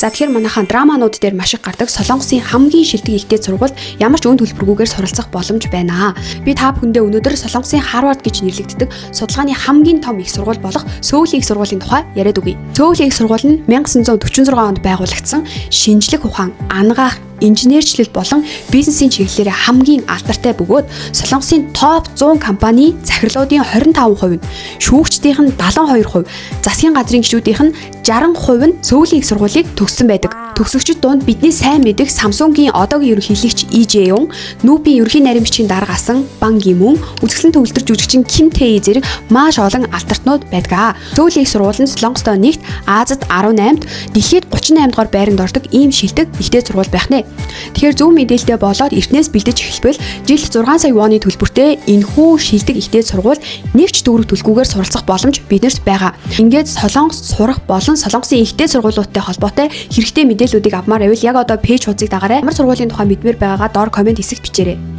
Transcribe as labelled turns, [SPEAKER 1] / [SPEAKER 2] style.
[SPEAKER 1] За, тэгэхээр манайхан драманууд дээр маш их гардаг Солонгосын хамгийн шилдэг их дээд сургуульд ямар ч үн төлбөргүйгээр суралцах боломж байна. Би та бүхэндээ өнөөдөр Солонгосын Харвард гэж нэрлэгддэг судалгааны хамгийн том их сургууль болох Сөүлийн их сургуулийн тухай яриад өгье. Сөүлийн их сургууль нь 1946 онд байгуулагдсан шинжлэх ухаан, анагаах, инженерчлэл болон бизнесийн чиглэлээр хамгийн алдартай бөгөөд Солонгосын топ 100 компани захирлуудын 25% нь, шүүгчдийнх нь 72%, засгийн газрын гишүүдийнх нь 60% нь Сөүлийн их сургуулийг төгссөн байдаг. Төгсөгчид дунд бидний сайн мэдэх Samsung-ийн одоогийн ерөнхийлөгч И Жэ-юм, NUP-ийн ерөнхий наримчийн дарга асан Бан Ги Мун, үзэсгэлэн төгөлдөр жүжигчин Ким Тэ зэрэг маш олон алдартнууд байдаг. Сөүлийн их сургууль нь Солонгостой нэгт, Азид 18-д, дэлхийд 38 дугаар байранд ордог ийм шилдэг их дээд сургууль байх нэ. Тэгэхээр зөв мэдээлэлтэй болоод эртнээс бэлдэж эхэлбэл жилд 6 сая воны төлбөртэй энэхүү шилдэг их дээд сургууль нэг ч төгрөг төлөхгүйгээр суралцах боломж биднэрт байгаа. Ингээд Солонгос сурах болон Солонгосын их дээд сургуулиудтай холбоотой хэрэгтэй мэдээллүүдийг авмаар байвал яг одоо page хуудсыг дагаарай. Ямар сургуулийн тухай мэдмээр байгаагаа доор comment хэсэгт бичээрэй.